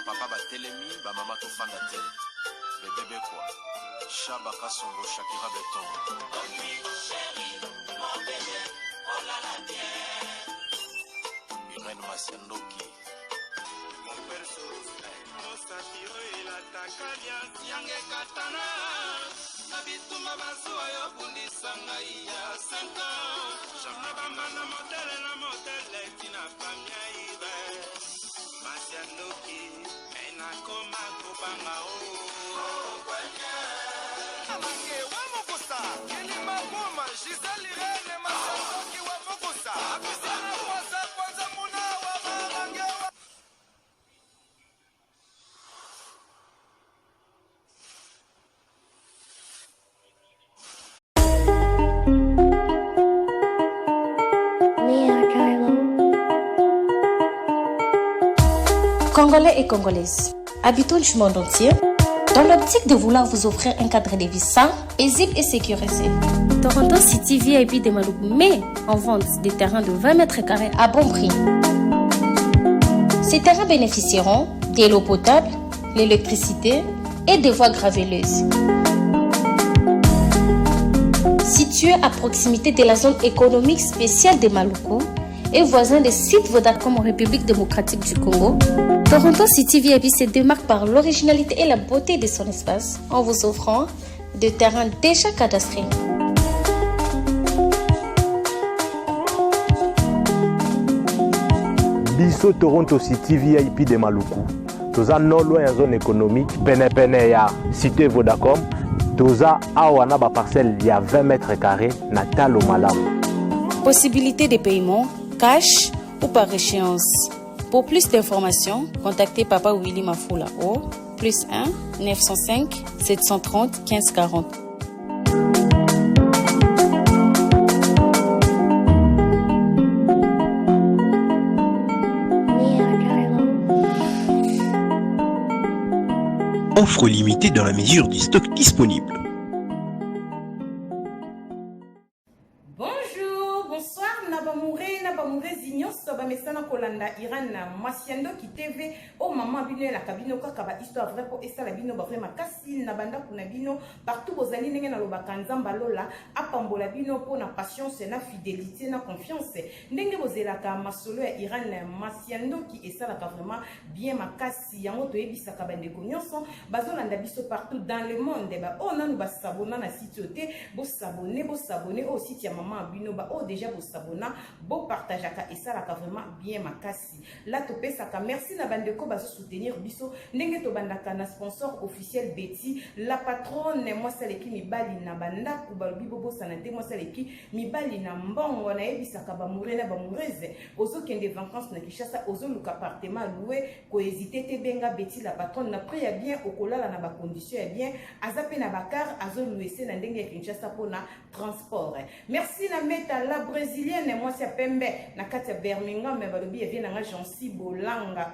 Ba papa batelemi, ba mama tofanda te. Bebe Bekwa, Shaba Kasongo, Shakira Beton. Irène Masiandoki. Mosapi oyo elataka liasi yanga ekatana na bitumba bazuwa yo bundisa ngai ya 5 ans na bambanda motele na motele tina famia ibe masi ya ndoki me nakoma kobanga o Mange wa mokosa kilima boma Gisèle Irène Masandoki wa mokosa Apisana kwasa kwanza muna wa marange wa Mia Kylo. Congolais et Congolaises, habitants du monde entier, dans l'optique de vouloir vous offrir un cadre de vie sain, paisible et sécurisé. Toronto City VIP de Maluku met en vente des terrains de 20 mètres carrés à bon prix. Ces terrains bénéficieront de l'eau potable, l'électricité et des voies graveleuses. Situé à proximité de la zone économique spéciale de Maluku et voisin des sites Vodacom en République démocratique du Congo, Toronto City VIP se démarque par l'originalité et la beauté de son espace en vous offrant des terrains déjà cadastrés. Biso Toronto City VIP de Maluku toza no loin ya zone économique penepene ya cité Vodacom toza awa na baparcelle ya 20 mètres carrés na talo malamu. Possibilité de paiement cash ou par échéance. Pour plus d'informations, contactez Papa Willy Mafula au plus 1 905 730 1540. Mia Kylo. Offre limitée dans la mesure du stock disponible. Bonjour, bonsoir na bamoure na bamourezi nyonso bamesana kolanda Iran na mwasi ya ndoki TV o mama bino elaka bino kaka ba histoire vrai po esala bino ba vrai makasi na bandako na bino partout bozali ndenge nalobaka Nzambe alola apambola bino po na patience na fidelité na confiance ndenge bozelaka masolo ya Iran mwasi ya ndoki esalaka vraiment bien makasi yango toyebisaka bandeko nyonso bazolanda biso partout dans le monde baoyo nanu basabona na site oyo te bosabone bosabone oyo site ya mama ya bino baoyo deja bosabona bopartageaka esalaka vraiment bien makasi la topesaka merci na bandeko bazosoutenir biso ndenge tobandaka na sponsor officiel Betty la patronne mwasi aleki mibali na bandako balobi bobosana te mwasi aleki mibali na mbongo nayebisaka bamoure na bamourese ozokende vacances na Kinshasa ozoluka appartement loué ko hésiter te benga Betty la patronne na prix ya bien okolala na ba conditions ya bien aza pe na ba car azo louer na ndenge ya Kinshasa pona transport merci na Meta la brésilienne mwasi ya pembe na kati ya Birmingham balobi ya vie na nga Jancy Bolanga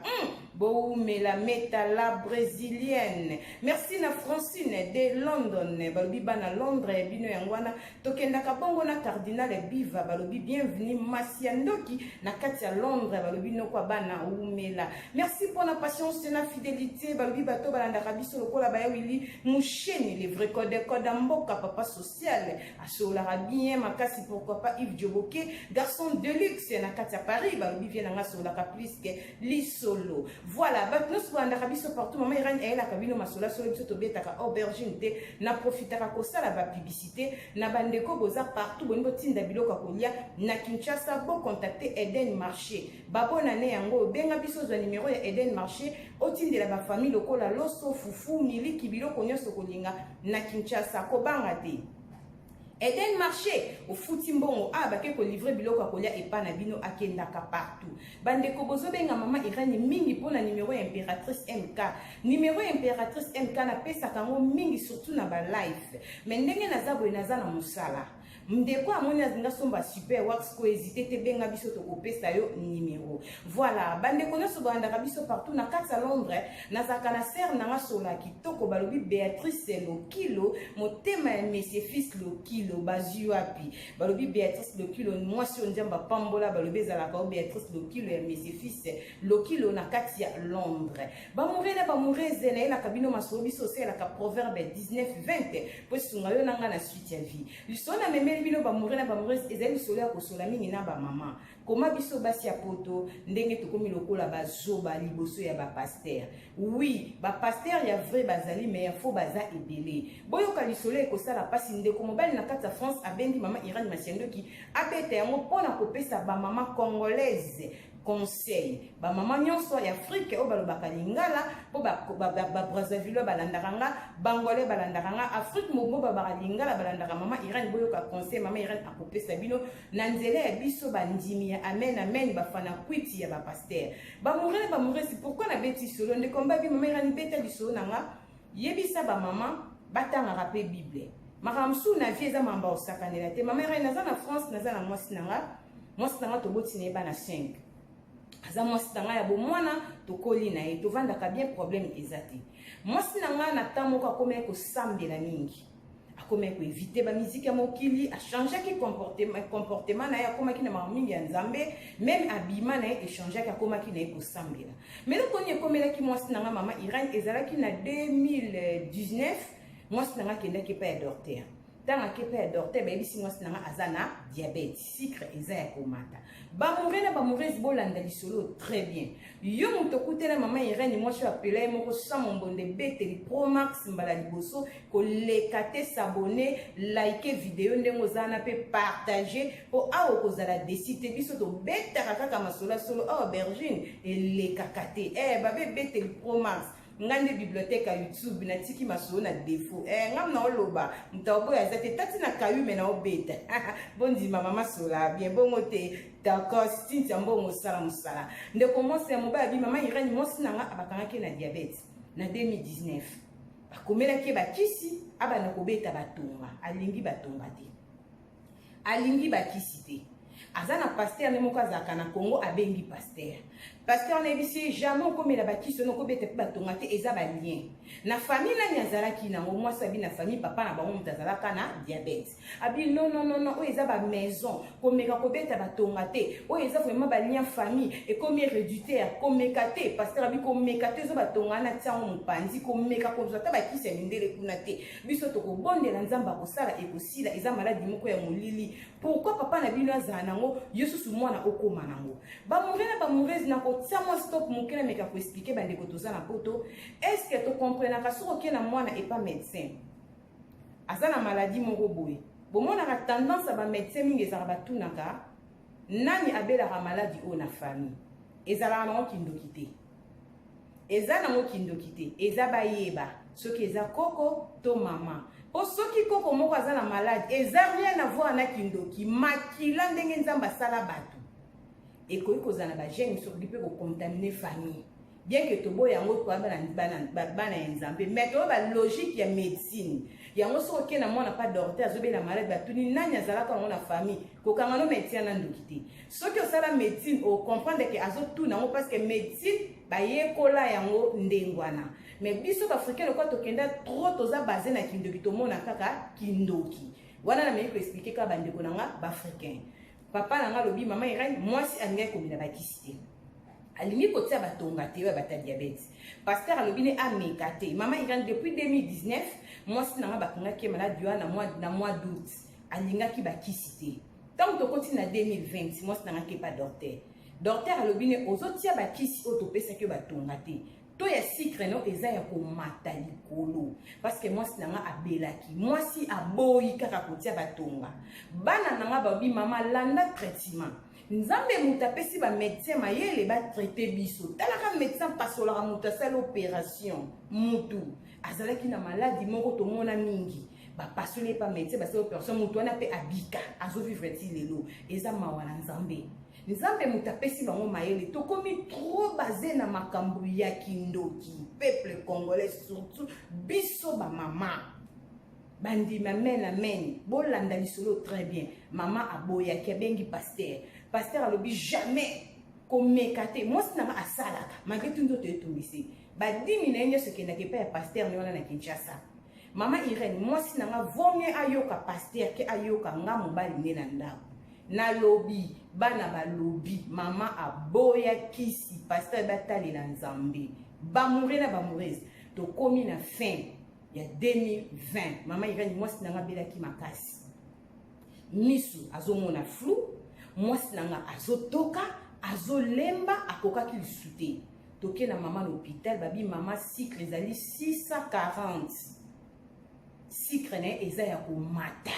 bowumela Meta la brésilienne merci na Francine de London balobi bana Londres bino yango wana Tokendaka bongo na cardinal Biva balobi bienvenue Masia Ndoki na kati ya Londres balobi noko ya bana wumela. Merci pona patience na fidelité balobi bato balandaka biso lokola baya Willy Musheni le vrai code code mboka papa social asololaka bien makasi pourquoi pas Yves Djoboke garçon de luxe na kati ya Paris balobi vie na nga asololaka plus que lisolo. Voilà bato nyonso balandaka biso partout mama Irène ayelaka bino masolo solo biso tobetaka aubergine te na profitaka kosala ba publicité na bandeko boza partout bolingi botinda biloko ya kolia na Kinshasa bo contacter Eden Marché babonane yango benga biso zwa numero ya Eden Marché otindela ba famille lokola loso fufu miliki biloko nyonso kolinga na Kinshasa kobanga te Eden Marché ofuti mbongo ah bake ko livrer biloko ya kolia epa na bino akendaka partout bandeko bozobenga mama Irène mingi mpona numero ya Impératrice MK numero ya Impératrice MK napesaka yango mingi surtout na ba live mais ndenge naza boye naza na mosala. Ndeko amoni alinga somba super wax, ko hésiter te, benga biso, tokopesa yo numéro. Voilà, bandeko nyonso balandaka biso partout na kati ya Londres, nazalaka na sere nanga sola kitoko, balobi Béatrice Lokilo, motema ya monsieur Fils Lokilo. Bazwi wapi? Balobi Béatrice Lokilo, mwasi oyo Nzambe apambola. Balobi ezalaka o Béatrice Lokilo ya monsieur Fils Lokilo na kati ya Londres. Bamoureux na bamoureuses, nayelaka bino masolo. Biso osalelaka Proverbe 19 20 po esunga yo na nga na suite ya vie. Lisolo namemeli bino, bamoureux na bamoureuses, ezali lisolo ya kosola mingi na bamama. Koma biso basi ya poto, ndenge tokomi lokola bazoba liboso ya bapasteur. Oui, bapasteur ya vrai bazali, mais ya faux baza ebele. Boyoka lisolo ekosala mpasi. Ndeko mobali na kati ya France abengi mama Irane Masiandoki abeta yango mpona kopesa bamama congolaise conseil, bamama nyonso ya Afrike oyo balobaka lingala, mpo Babrazzaville balandaka nga, Bangolais balandaka nga, Afrique mobimba balobaka lingala balandaka mama Irane. Boyoka conseil mama Irane akopesa bino na nzela ya biso bandimi ya amen amen, bafana kwiti ya bapasteur. Bamoureux na bamoureuses, pourquoi nabeti solo? Ndeko mbabi, mama Irane, beta lisolo na nga, yebisa bamama batangaka mpe Bible. Makambo mosusu na vie eza mamba osakanela te. Mama Irane, naza na France, naza na mwasi na nga. Mwasi na nga, toboti na ye bana 5. Aza mwasi na ngai ya bomwana, tokoli na ye, tovandaka bien, problème eza te. Mwasi na ngai, na temps moko akomaki kosambela mingi, akomaki koéviter bamiziki ya mokili, achangeaki comportement na ye, akomaki na makambo mingi ya Nzambe. Même abima na ye echangeaki, akomaki na ye kosambela. Mais eloko nini ekomelaki mwasi na ngai, mama Irane? Ezalaki na 2019. Mwasi na ngai akendaki epai ya docteur. Ntango ake epai ya docteur, bayebisi mwasi na ngai aza na diabète, sucre eza ya komata. Bamoureux na bamoureuses, bolanda lisolo très bien. Yo moto okutela mama Irene, mwasi oyo apela ye moko sans mombonde, ebeteli Promax mbala liboso, koleka te. S'abonner, like vidéo ndenge oza wana mpe partage, mpo awa okozala déçu te. Biso tobetaka kaka masolo ya solo awa, bergine elekaka te. Babe ebeteli Promax, nga nde bibliothèque ya YouTube. Natiki masolo na défaut, ngam na oloba moto aoboya aza te. Tati na kayu me na obeta, bondima mama sola bien bongo te. D'accord, tinti ya mbongo, osala mosala. Ndeko mwasi ya mobali abi, mama Irene, mwasi na nga abakangaki na diabète na 2019, bakomelaki ye bakisi, abanda kobeta batonga. Alingi batonga te, alingi bakisi te. Aza na pasteur nde moko azalaka na Congo. Abengi pasteur, pasteur nayebisi ye: jamais okomela bakisi ono, okobeta mpe batonga te, eza balien na famille. Nani azalaki nango? Mwasi abi na famille, papa na bango moto azalaka na diabète. Abi non, non, non, non, oyo eza bamaison, komeka kobeta batonga te, oyo eza vraiment balien famille, ekomi héréditaire, komeka te. Pasteur abi komeka te, eza batonga wana, tiango mopanzi, komeka kozwa ata bakisi ya mindele kuna te. Biso tokobondela Nzambe, akosala, ekosila. Eza maladi moko ya molili. Pourquoi papa na bino azala nango, yo susu mwana okóma nango? Bamoureux na bamoureuses, na kotia mwa stop moke, nameka koexpliquer bandeko toza na poto. Est-ce tocomprenaka? Soki oke na mwana epa médecin, aza na maladi moko boye, bomonaka tendance ya bamédecin mingi ezalaka batunaka nani abelaka maladi oyo na famille. Ezalaka nango kindoki te, eza nango kindoki te, eza bayeba soki eza koko to mama. Mpo soki koko moko aza na maladi, eza rien à voir na kindoki. Makila, ndenge Nzambe asala bato, ekoki kozala na bagène mosusu, ekoki mpe kocontaminer famille. Bien que toboya yango, toya bana ya Nzambe, mais toyo balogique ya médecine yango. Soki okei na mwana pa docteur, azobela maladi, batuni nani azalaka yango na famille, kokanga no médecin na ndoki te. Soki osala médecine, ocomprendre ke azotuna yango parce que médecine bayekola yango ndenge wana. Mais biso baafricain, lokola tokenda trop, toza base na kindoki, tomona kaka kindoki wana. Na mei koexpliquer kaka bandeko na nga baafricain. Papa na nga alobi, mama Irene, mwasi alingaki komela bakisi te, alingi kotia batonga te, oyo bata diabète. Pasteur alobi ne ameka te. Mama Irene, depuis 2019, mwasi na nga bakangaki ye maladi wana na mois d'août, alingaki bakisi te. Ntango tokoti na 2020, mwasi na nga kepa docteur, docteur alobi ne ozotia bakisi oyo topesaki yo batonga te, to ya sucre no eza ya komata likolo, parce que mwasi na nga abelaki. Mwasi aboyi kaka kotia batonga. Bana na nga babi: mama, landa traitement. Nzambe moto apesi bamédecin mayele batraiter biso. Talaka, médecin pasolaka moto, asali opération, mutu azalaki na maladi moko tomona mingi, bapasoli epa médecin, basali opération, motu wana mpe abika, azovivre ti lelo. Eza mawa na Nzambe. Nzambe moto apesi bango mayele. Tokomi trop base na makambo ya kindoki, peuple congolais, surtout biso bamama. Bandimi amen amen. Bolanda lisolo très bien. Mama aboyaki, abengi pasteur. Pasteur alobi jamais komeka te. Mwasi na nga asalaka malgré tout nzoto etungisi. Badimi na ye nyonso ekendaka epai ya pasteur ne wana na Kinshasa. Mama Irène, mwasi na nga vaut mieux ayoka pasteur ke ayoka nga mobali nde na ndako. Nalobi, bana balobi, mama aboya kisi, pasteur batalela Nzambe. Bamoure na bamourese, tokomi na fin ya 2020. Mama Irène, mwasi na nga abelaki makasi. Misu azomona flou, mwasi na nga azotoka, azolemba, akokaki lisusu te. Toke na mama na hôpital, babi mama cycle ezali 640. Cycle na ye eza ya komata.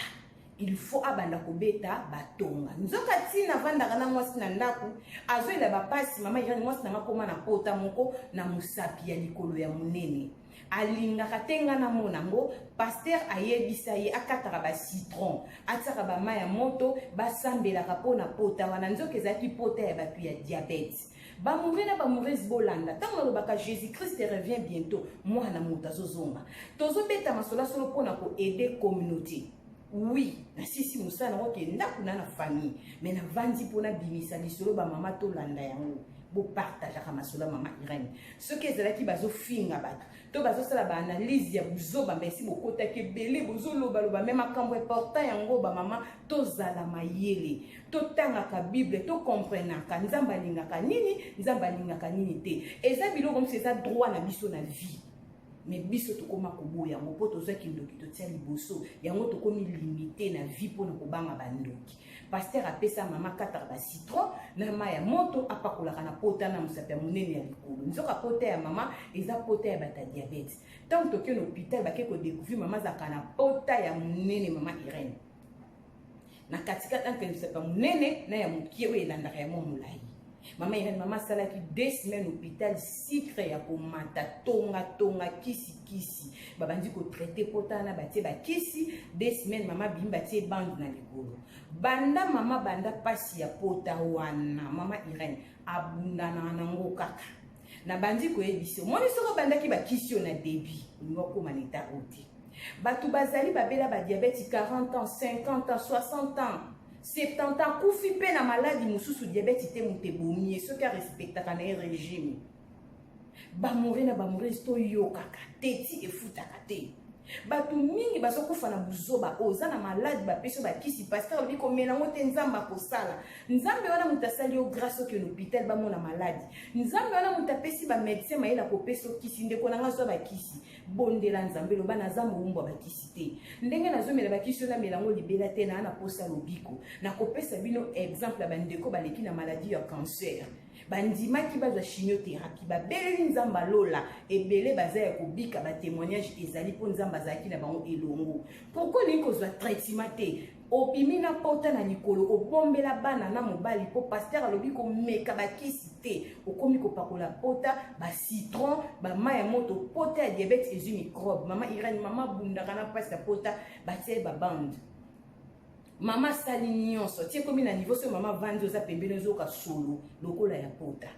Il faut abanda kobeta batonga. Nzoka tina avandaka na mwasi na ndako, azoyela bapasi. Mama Irène, mwasi na nga koma na pota moko na mosapi ya likolo ya monene. Alingaka te nga namona yango. Pasteur ayebisa ye akataka ba citron, atiaka ba mai ya moto, basambelaka mpo na pota wana. Nzoka ezalaki pota ya bato ya diabète. Bamoure na bamourese bolanda, ntango nalobaka Jésus-Christ revient bientôt, mwana moto azozonga. Tozobeta masolo solo mpo na koaider communauté. Oui, nasisi mosala nango ke ndako na na famille, mais navandi mpo nabimisa lisolo. Bamama tolanda yango, bopartageaka masolo ya mama Irène. Soki ezalaki bazofinga bato to bazosala baanalyse ya buzoba, mais esi bokotaki ebele bozolobaloba, mais makambo important yango. Bamama tozala mayele, totangaka Bible, tokomprenaka Nzambe alingaka nini, Nzambe alingaka nini te. Eza biloko mosusu eza droit na biso na vie, mais biso tokóma koboya yango mpo tozwaki ndoki totia liboso yango, tokomi limité na vie mpona kobanga bandoki. Pasteur apesa mama kataka bacitron na mai ya moto, apakolaka na pota na mosapi ya monene ya likolo. Nzoka pota ya mama eza pota ya bato ya diabète. Ntango tokei na hôpital, bake kodécouvrir mama azalaka na pota ya monene, mama Irène, na katikati entre mosapi ya monene na ya mokie oyo elandaka ya mwa molai. Mama Irène, mama asalaki 2 semaines hôpital, cycle ya komata, tonga tonga, kisi kisi, babandi kotraiter pota wana, batie bakisi. 2 semaines mama bimi, batie bande na likolo. Banda mama banda pasi ya pota wana, mama Irène abundanaka nango kaka. Nabandi koyebisa, omoni, soki obandaki bakisi oyo na début, olingi okóma na état oyo te. Bato bazali babela badiabète 40 ans, 50 ans, 60 ans, 70 ans, kufi mpe na maladi mosusu, diabète te moto ebomi ye, soki arespectaka na ye régime. Bamoure na bamourese, toyokaka teti efutaka te. Bato mingi bazokufa na buzoba oyo. Oza na maladi, bapesi yo bakisi, pasteur alobi komela yango te, Nzambe akosala. Nzambe wana moto asali yo grâce okende hôpital bamona maladi. Nzambe wana moto apesi bamédecin mayele akopesa yo kisi. Ndeko na nga, zwa bakisi, bondela Nzambe, loba: naza mowumbu ya bakisi te. Ndenge nazomela bakisi oyo, namela yango libela te, naa na posa lobiko. Nakopesa bino exemple ya bandeko baleki na maladie ya cancer, bandimaki bazwa chimiothérapie, babeleli Nzambe alola, ebele baza ya kobika. Batémoignage ezali mpo Nzambe azalaki na bango elongo. Pourquoi olingi kozwa traitement te? Obimi na pota na likolo, obombela bana na mobali mpo pasteur alobi komeka bakisi te. Okomi kopakola pota bacitron, bamai ya moto, pota ya diabète ezwi microbe. Mama Irène, mama abundaka na mpasi ya pota, batie babande, mama asali nyonso ti ekomi na niveau soki mama vandi, oza pembeni, ozoyoka solo lokola ya pota.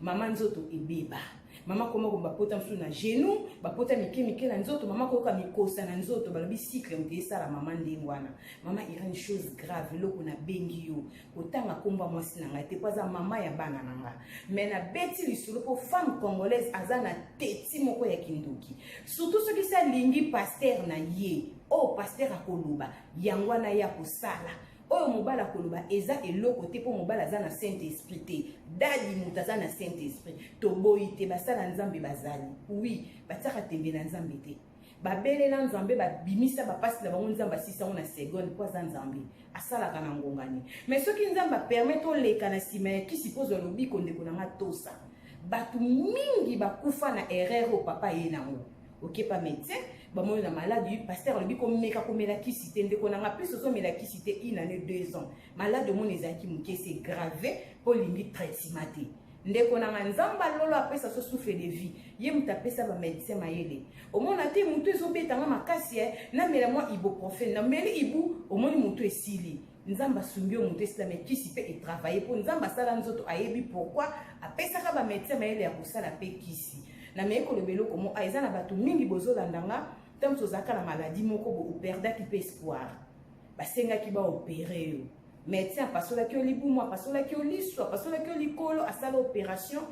Mama nzoto ebeba, mama koma ko bapota mosusu na genou, bapota mike mike na nzoto, mama koyoka mikosa na nzoto. Balobi cycle moto esala mama ndenge wana. Mama Irène, chose grave, eloko nabengi yo, kotanga nkombo ya mwasi na ngai te mpo aza mama ya bana na nga, mais nabeti lisolo mpo femme congolaise aza na teti moko ya kindoki, surtout soki si alingi pasteur na ye. Oyo pasteur akoloba yango wana ye akosala, oyo mobali akoloba eza eloko te, mpo mobali aza na saint esprit te. Dadi moto aza na saint esprit, toboyi te. Basala Nzambe bazali, oui, batiaka tembe na Nzambe te, babelela Nzambe, babimisa bapasi na bango, Nzambe asisa yango na seconde mpo aza Nzambe, asalaka na ngongani. Mais soki Nzambe apermettre oleka na nsima ya kisi mpo ozwa lobiko, ndeko na nga, tosa. Bato mingi bakufa na erreur oyo papa ye nango. Okepa médecin, bamoni na maladi, pasteur alobi komeka komela kisi te. Ndeko na nga, plus ozomela kisi te une année, 2 ans, maladi omoni ezalaki moke, c'est grave mpo olingi traitement te. Ndeko na nga, Nzambe alolo apesa so souffle de vie, ye moto apesa bamédecin mayele. Omona te motu ezobetanga makasi, e namela mwa ibuprofène, nameli ibu, omoni motu esili. Nzambe asungi yo, moto esila, mais kisi mpe etravaille mpo Nzambe asala nzoto, ayebi pourquoi apesaka bamédecin mayele ya kosala mpe kisi. Nameki koloba eloko mo eza na bato mingi bozolanda nga. Ntango mosusu ozalaka na maladie moko boye, operdaki mpe espoir. Basengaki baopere yo. Médecin apasolaki yo libumu, apasolaki yo liso, apasolaki yo likolo, asala operation.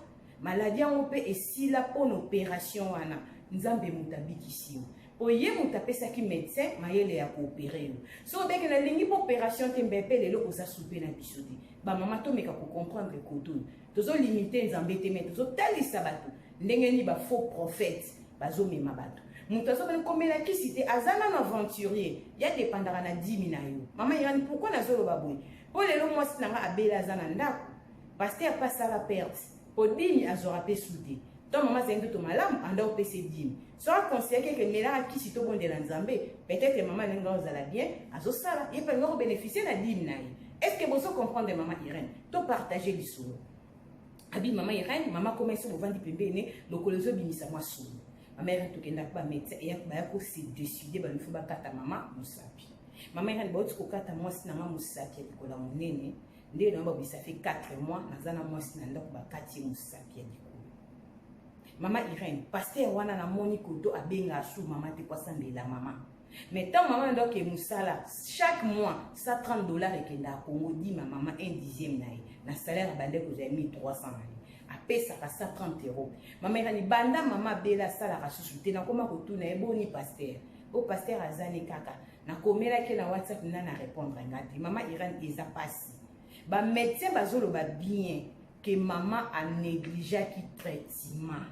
Maladie yango mpe esila mpo na operation wana. Nzambe moto abikisi yo. Mpo ye moto apesaki médecin mayele ya koopere yo. Soki obeki nalingi mpo operation te, mbe mpe lelo oza soupe na biso te. Bamama tomeka kocomprendre kote oyo. Tozolimite Nzambe te, mais tozotalisa bato ndenge nini ba faux prophètes bazomema bato. Moto azobani komela kisi te, aza nano aventurier, ya dependaka na dimi na yo. Mama Irani, pourquoi nazoloba boye? Mpo lelo mwasi na nga abela aza na ndako, pasteur mpe asala perte, mpo dimi azwaka mpe su te. Ntango mama azali ndoto malamu, anda opesa dimi. So aconseillaki eke melaka kisi tobondela Nzambe, peut-être mama alingi ozala bien, azosala, ye mpe alingi kobénéficier na dimi na ye. Est-ce que bozo comprendre mama Irène? To partager lisolo. Abi mama Irène, mama koma eso bovandi pembeni, lokolo ezobimisa mwa solo. Mama Irène tokendaka ba médecin eya baya ko se décider ba mifo bakata mama mosapi. Mama Irène bauti kokata mwasi na nga mosapi ya likolo ya monene, nde na babisa fait 4 mois naza na mwasi na ndako bakati ye mosapi ya likolo. Mama Irène, pasteur wana namoni koto abenga asu mama te po asambela mama. Mais tant mama ndoke musala chaque mois 130 dollars ekenda Congo dima mama un dixième na ye na salaire bande kozwa 1300 na ye apesaka 130 euros. Mama Irène banda mama bela asalaka susu te nakoma kotuna ye boni pasteur o pasteur azali kaka nakomelaki na WhatsApp na na répondre nga te. Mama Irène eza pasi ba médecin bazoloba bien que mama a négligeaki traitement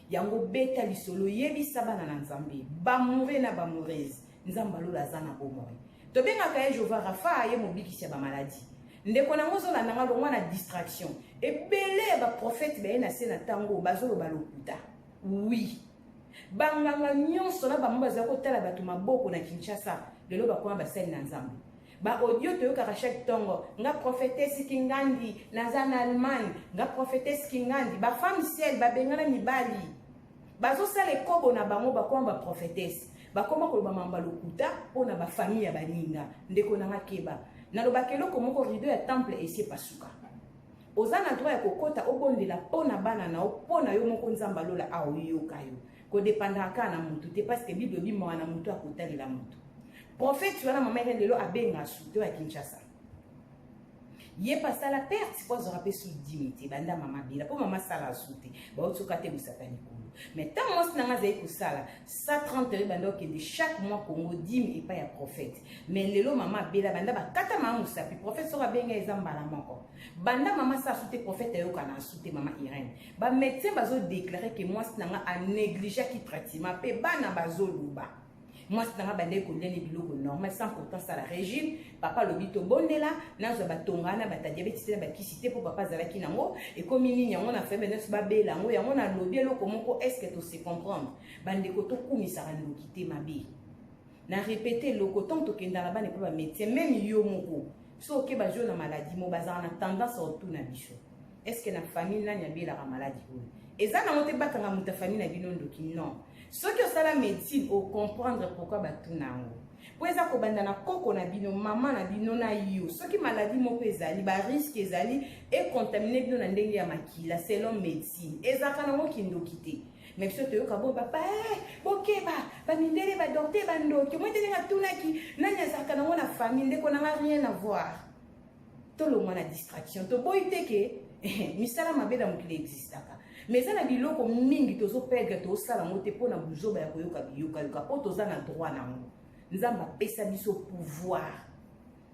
yango. Beta lisolo, yebisa bana na Nzambe, bamoure na bamourese, Nzambe alola aza na bomoi. Tobengaka ye Jehova Rafa, ye mobikisi ya bamaladi. Ndeko nango ozolanda nga, longwa na distraction. Ebele ya baprofete baye na se na ntango bazoloba lokuta. Oui, banganga nyonso na bango bazala kotala bato maboko na Kinshasa, lelo bakoma basali na Nzambe. Ba audio toyokaka chaque ntongo, nga prophétesse Kingandi naza na Allemagne, nga prophétesse Kingandi, ba femme ciel babengana mibali bazosala ekobo na bango, bakoma ba prophétesse, bakoma koloba mamba lokuta mpo na bafamille ya baninga. Ndeko nanga, keba. Nalobaka eloko moko, rideau ya temple esi epasuka. Oza na droit ya kokɔta obondela mpo na bana na yo, mpo na yo moko. Nzambe alola aoyoka yo. Kodépendaka kaka na motu te, parce que Bible ebimaka na motu akotalela motu. Prophète wana, mama Irène, lelo abenga sute ya Kinshasa, ye mpe asala perte mpo azwaka mpe su dimi te banda mama bela, mpo mama asala asu te, baotioka te mosaka likolo. Mais ntango mwasi nanga azali kosala 130 euro, banda okende chaque mois Congo dime epai ya prophète. Mais lelo mama abela, banda bakata mama mosapi, prophète soki abenga eza mbala moko. Banda mama asala su te, prophète ayoka na asu te. Mama Irène, bamédecin bazodéclare ke mwasi nanga anégligeaki traitement, mpe bana bazoloba mwasi nanga bandeki kolia ni biloko normal sans pourtant sala régime. Papa alobi tobondela, nazwa batonga na bata diabète te na bakisi te, mpo papa azalaki nango. Ekomi nini yango na famille nyonso babela yango? Yango nalobi eloko moko, est ce que tose comprendre, bandeko? Tokumisaka ndoki te, mabe. Na répété eloko, ntango tokendaka bana epa bamédecin, même yo moko so oke bazwi na maladie mo, bazalaka na tendance otuna biso: est ce que na famille nani abelaka maladie oyo? Eza nango te bakanga moto ya famille na bino ndoki, non. Soki osala médecine, ocomprendre pourquoi batuna yango, mpo eza kobanda na koko na bino, mama na bino na yo. Soki maladie moko ezali, barisque ezali econtamine bino na ndenge ya makila. Selon médecine, ezalaka nango kindoki te. Mais biso toyoka bo papa, eh, bokeba bamindele, badokter bandoki. Omoi te ndenge atunaki nani azalaka nango na famille. Ndeko nanga, rien à voir. Tolongwa na distraction. Toboyi te ke misala mabe na mokili existaka, mais eza na biloko mingi tozoperdre, tozosala yango te mpo na buzoba ya koyoka biyokayoka, mpo toza na droit nango. Nzambe apesa biso pouvoir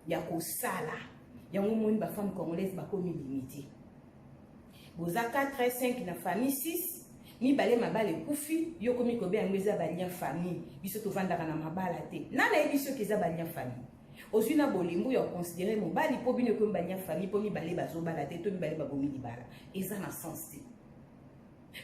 ya kosala yango. Moni bafemme congolaise bakomi limité. Boza 4, 5 na famille, 6, mibale mabala ekufi, yo komi kobe yango eza balien famille. Biso tovandaka na mabala te. Nana yebi soki eza balien famille. Ozwi na bolembu ya koconsidérer mobali mpo bino ekomi balien famille, mpo mibale bazobala te to mibale babomi libala, eza na sens te.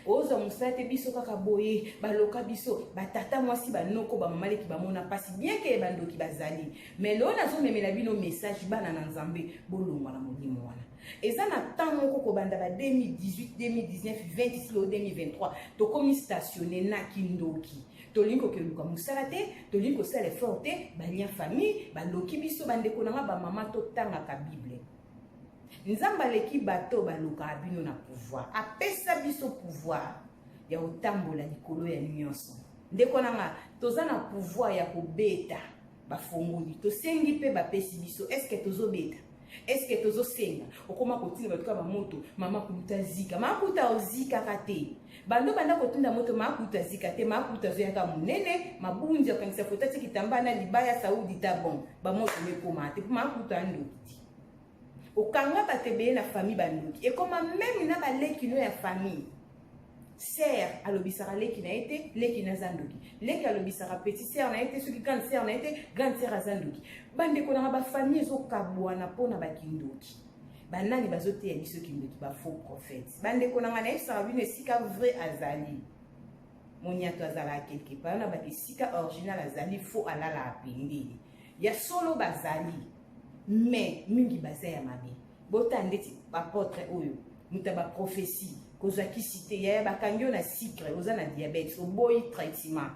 Ozwa mosala te, biso kaka boye baloka biso, batata mwasi, banoko, bamama leki bamona mpasi. Bien ke bandoki bazali, mais lelo nazomemela bino message, bana na Nzambe, bolongwa na molimo wana. Eza na temps moko kobanda ba 2018, 2019, 20 silo 2023, tokomi stationné na kindoki. Tolingi kokeluka mosala te, tolingi kosala effort te. Balien famille baloki biso. Bandeko na nga bamama, totangaka Bible. Nzambe aleki bato balokaka bino na pouvoir. Apesa biso pouvoir ya kotambola likolo ya nyonso. Ndeko na nga, toza na pouvoir ya kobeta bafongoli, tosengi mpe bapesi biso. Est-ce que tozobeta? Est-ce que tozosenga? Okoma kotinda bato kaka bamoto, mama kuluta zika, mama kuluta ozikaka te. Bando banda kotinda moto, mama kuluta zika te, mama kuluta azoyaka monene, mabunzi akangisa foto atie kitamba na libaya saudi ta bon, bamoto mekoma te, mpo mama kuluta andoki te. Okanga bato ebele na famille bandoki, ekoma meme na baleki no ya famille. Sœur alobisaka leki na ye te, leki na aza ndoki. Leki alobisaka petit sœur na ye te, soki grande sœur na ye te, grande sœur aza ndoki. Bandeko nanga, bafamille ezokabwana mpona bakindoki. Banani bazoteya biso kindoki? Ba faux prophète. Bandeko nanga, nayebisaka bino esika vrai azali, moniato azalaka quelque part na bato. Esika original azali, faux alalaka pembeni. Ya solo bazali, mais mingi baza ya mabe. Botala ndeti baapôtre oyo, moto ya baprophétie, kozwa kisi te. Yaya, bakangi yo na sucre, oza na diabète, oboyi traitement,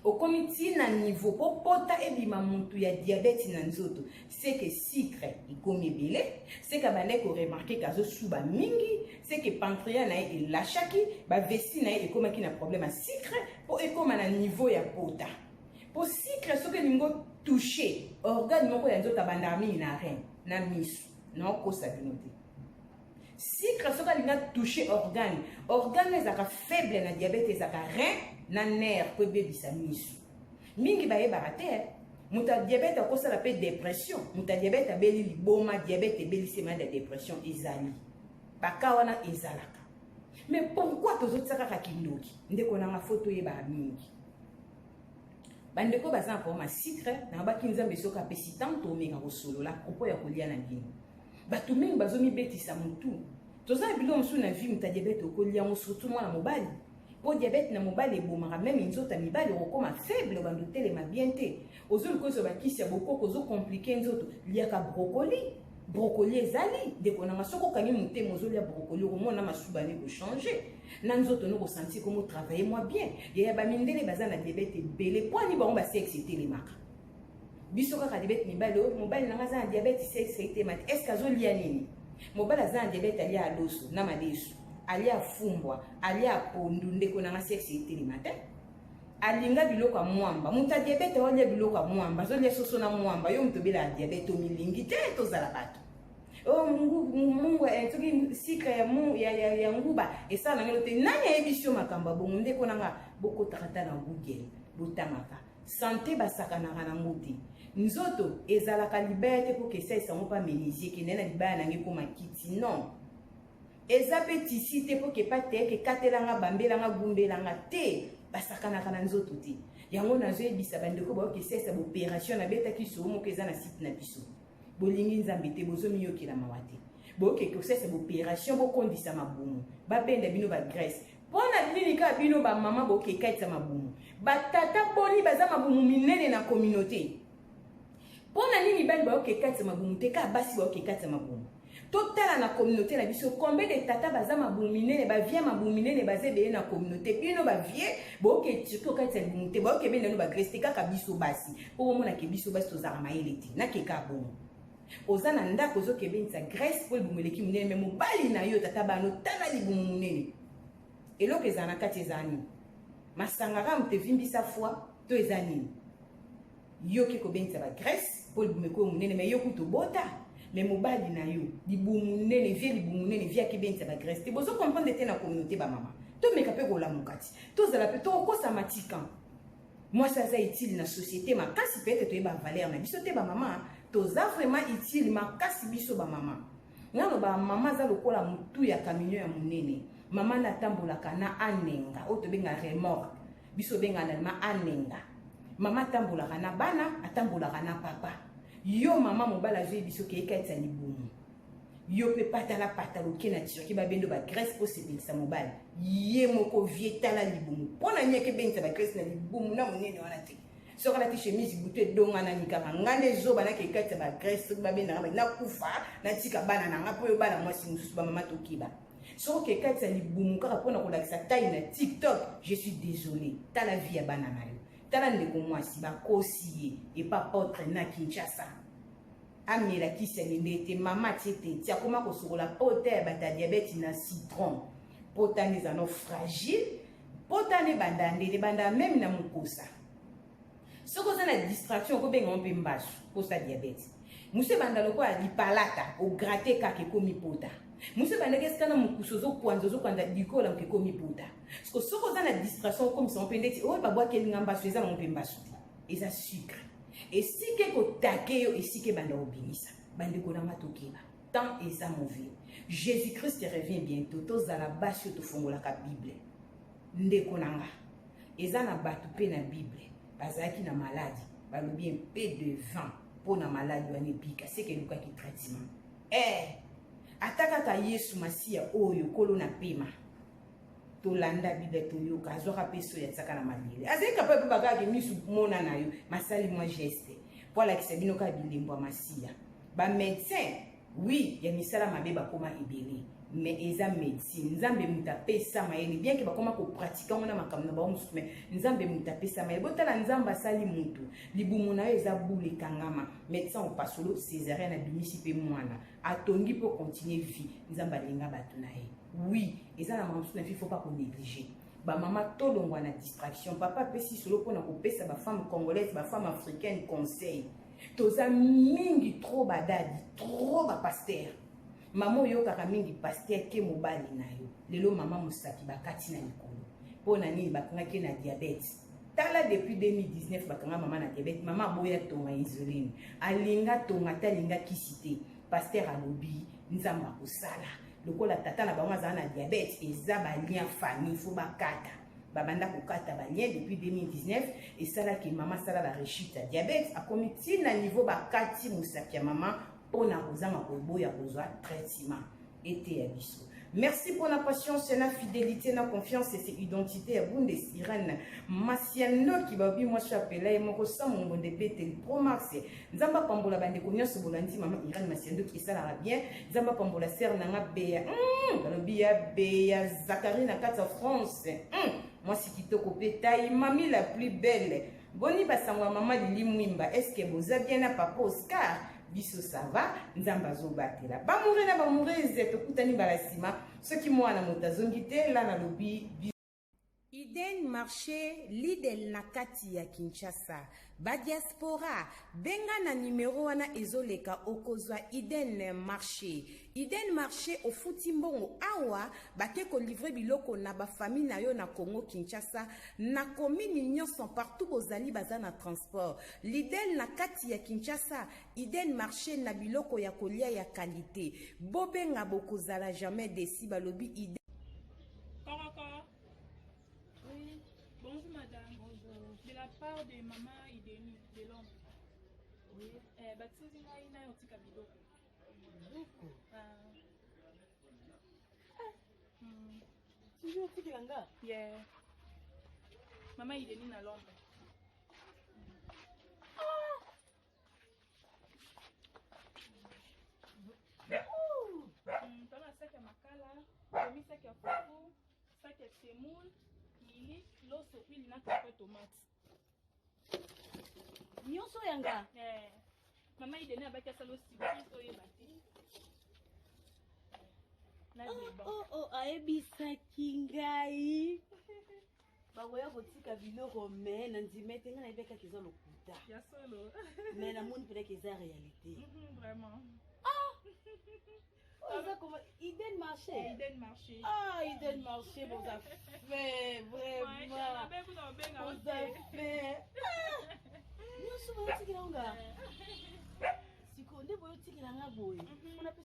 okomi ntina niveau po pota ebima. Motu ya diabète na nzoto, seke sucre ekomi ebele, seke abandaki koremarquer ke azosuba mingi, seke pancréas na ye elashaki, bavesi na ye ekomaki na problème ya sucre mpo ekóma na niveau ya pota. Mpo sucre soki elingi otouche organe moko ya nzoto, abandaka mingi na rein na miso. Naokosa bino te. Sucre soki alingi atouche organe, organe ezalaka faible na diabète ezalaka rein na nerf, po ebebisa miso. Mingi bayebaka te, moto ya diabète akosala mpe dépression. Moto ya diabète abeli liboma, diabète ebelisi malade ya dépression. Ezali baka wana ezalaka. Mais pourquoi tozotia kaka kindoki? Ndeko nanga, fo toyebaka mingi. Bandeko baza na problème ya sucre, nabaki Nzambe soki apesi temps, tomeka kosolola propos ya kolia na bino. Bato mingi bazomibetisa motu. Toza na biloko mosusu na vie, moto ya diabète okolia yango, surtout mwana mobali, mpo diabète na mobali ebomaka même nzoto ya mibali. Okokoma faible, obanda otelema bien te, ozoluka ozwa bakisi ya bokoko, ozocompliquer nzoto. Liaka brocoli, brocoli ezali. Ndeko nanga, soki okangi motema, ozolia brocoli, okomona masuba ne kochanger na nzoto, no kosentir komo travailler mwa bien. Yaya, bamindele baza na diabète ebele, pwani bango basexe etelemaka. Biso kaka diabète mibali oyo, mobali nanga aza na diabète, sexe etema te. Est ce azolia nini? Mobali aza na diabète alia aloso na madesu, alia fumbwa, alia pondu. Ndeko nanga, sexe etelema te. Alinga biloko ya mwamba. Moto ya diabète aolia biloko ya mwamba, azolia soso na mwamba. Yo moto obela ya diabète, omilingi te. Tozala bato. Oyo mungu, soki sucre ya nguba esala na ngelo te, nani ayebisi yo makambo ya bongo? Ndeko nanga, bokotaka ta na Google, botangaka santé, basakanaka nango te. Nzoto ezalaka libaya te mpo kesalisa yango mpa menuisier kende na libaya nange ekóma kiti. Non, eza mpe tisi te mpo kepa te kekatelanga, bambelanga, gumbelanga te. Basakanaka na nzoto te. Yango nazoyebisa bandeko baoki esalisa baopération. Nabetaki soo moko eza na site na biso. Bolingi Nzambe te, bozomiyokela mawa te. Bookeke kosalisa baopération, bokondisa mabumu, babenda bino bagraisse. Mpo na nini kaka bino bamama boke ekatisa mabumu? Batata boni baza mabumu minene na communauté? Mpo na nini mibali bayoka ekatisa mabumu te, kaka basi bayoka ekatisa mabumu? Totala na communauté na biso, combien de tata baza mabumu minene? Bavie mabumu minene baza ebele na communauté. Bino bavie boyoka Turquie okatisa libumu te, bayoka ebenda no bagraisse te, kaka biso basi. Mpo bomonake biso basi tozalaka mayele te. Nakeka bongo, oza na ndako, ozoka ebendisa graisse mpo libumu eleki monene, mais mobali na yo, tata bano, tala libumu monene. Eloko ezala na kati eza nini? Masanga kaka moto evimbisa foi to eza nini? Yoki kobengisa bagraisse mpo libumu ekoyo monene, mais yo kutu obota, mais mobali na yo libumu monene, vie libumu monene, vie akebengisa bagraisse te. Bozo comprendre te. Na communauté, bamama, tomeka mpe kolamuka ti tozala mpe tokokosama tikan. Mwasi aza utile na société makasi. Peut-être toyeba valeur na biso te. Bamama toza vraiment utile makasi. Biso bamama, ngano bamama aza lokola motu ya camion ya monene. Mama natambolaka na anenga oyo tobenga remorque, biso obengaka na lima anenga. Mama atambolaka na bana, atambolaka na papa. Yo mama, mobali azoyebi soki ekatisa libumu, yo mpe patala patala, oke na Turquie, babendo bagraisse mpo osepelisa mobali. Ye moko vie, tala libumu. Mpo na nini akebengisa bagraisse na libumu na monene wana te? Soki alati chemise, butu edonganani kaka. Nga nde zoba, nake ekatisa bagraisse, soki babendanga nakufa, natika bana na nga mpo oyo bana mwasi mosusu. Bamama, tokiba. Soki okekatisa libumu kaka mpona kolakisa taille na TikTok, je suis désolé, tala vie ya bana na yo. Tala ndeko mwasi, bakosi ye epa apôtre na Kinshasa, amela kisi ya mindele te. Mama atie te ti akoma kosokola pota ya bato ya diabète na citron. Pota nde eza no fragile. Pota ne banda nde ebanda meme na mokosa. Soki oza na distraction okobenga ngo mpe mbasu posa diabète. Mosu ebanda lokola lipalata ograte kaka ekomi pota. Mosu ebandaki esika na mokusu ozokwanza ozokwanza dikola moke ekomi pota. Siko soki oza na distraction okomisa ngo mpe ndeti oyo babwakeli nga mbasu eza nango mpe mbasu te. Eza sucre. Esika ekotake yo esika ebanda kobimisa. Bandeko na nga tokeba. Temps eza mauvais. Jésus Christ revient bientôt. Tozala basi oyo tofongolaka Bible. Ndeko na nga, eza na bato mpe na Bible bazalaki na maladi, balobi un peu de vin mpo na maladi wana ebika, seke elukaki traitement. Eh, ata kaka Yesu Masiya oyo kolo na pema tolanda Bible toyoka azwaka mpe soyi atiaka na mabele azali capable mpe bakaka misu mona na yo masali mwa geste mpo alakisa bino kaka bilembo ya Masiya. Ba médecin oui ya misala mabe bakoma ebele mais eza médecine nzambe moto apesa mayele bien ke bakoma kopratika yango na makambo na bango mosusu mais nzambe moto apesa mayele botala nzambe asali motu libumu na yo eza bule ekangama médecin opasolo césarienne abimisi mpe mwana atongi mpo continue vie nzambe alinga bato na ye oui eza na makambo mosusu na vie faut pas konégliger bamama tolongwa na distraction papa apesi solo mpona kopesa bafemme congolaise bafemme africaine conseil toza mingi trop badadi trop bapaster mama oyokaka mingi paster ke mobali na yo lelo mama mosapi bakati na likolo mpo na nini bakangaki na diabète tala depuis 2019 bakanga mama na diabète mama aboya tonga insuline alinga tonga te alinga kisi te paster alobi nzambe akosala lokola tata na bango azala na diabète eza balien famille fo bakata babanda kokata balien depuis 2019 esalaki mama asala ba rechute ya diabète akomi ntina niveau bakati mosapi ya mama mpona kozanga koboya kozwa traitement eteya biso. Merci pour la patience, la fidélité, la confiance et c'est identité ya Bundes Irène Masianoki babi moi je appelé moko sans mongonde bete pro max Nzamba pambola bandeko nyonso bolandi mama Irène Masianoki esalaka bien Nzamba pambola sœur nanga Bea balobi ya Bea Zakari na kati ya France mwasi kitoko pe taille mami la plus belle boni basango ya mama Lili Mwimba est-ce que boza bien na papa Oscar biso ça va nzambe azobatela bamoure na bamourese tokutani mbala nsima soki mwana moto azongi te la nalobi. Eden marché Lidl na kati ya Kinshasa ba diaspora benga na numero wana ezoleka okozwa Eden marché. Eden marché ofuti mbongo awa bake ko livrer biloko na ba famille na yo na Congo Kinshasa na commune nyonso partout bozali baza na transport. Lidl na kati ya Kinshasa Eden marché na biloko ya kolia ya qualité. Bobenga bokozala jamais desi balobi Eden. Oui, bonjour madame. Bonjour. De la part de maman Ideni de Londres. Oui. Eh, batindi ngai nayo otika biloko. Biloko? Ah. Toujours otikela nga? Yeah. Maman Ideni na Londres. Ah! Tona sac ya makala, demi sac ya fufu, sac ya semoule, miliki, loso, huile na café tomate. Nyonso yanga? Eh. Mama Idene abaki asala surprise oyeba te. Na oh, oh, oh, ayebisaki ngai bakoya kotika biloko me na ndima ete ngai nayebi kaka eza lokuta ya solo me namoni mpenaki eza réalité. Vraiment. Ah, oyo eza koma Eden marché. Eden marché. Ah, Eden marché, boza fait vraiment, boza fait nyonso boyotikela nga sikoyo nde boyotikela nga boye.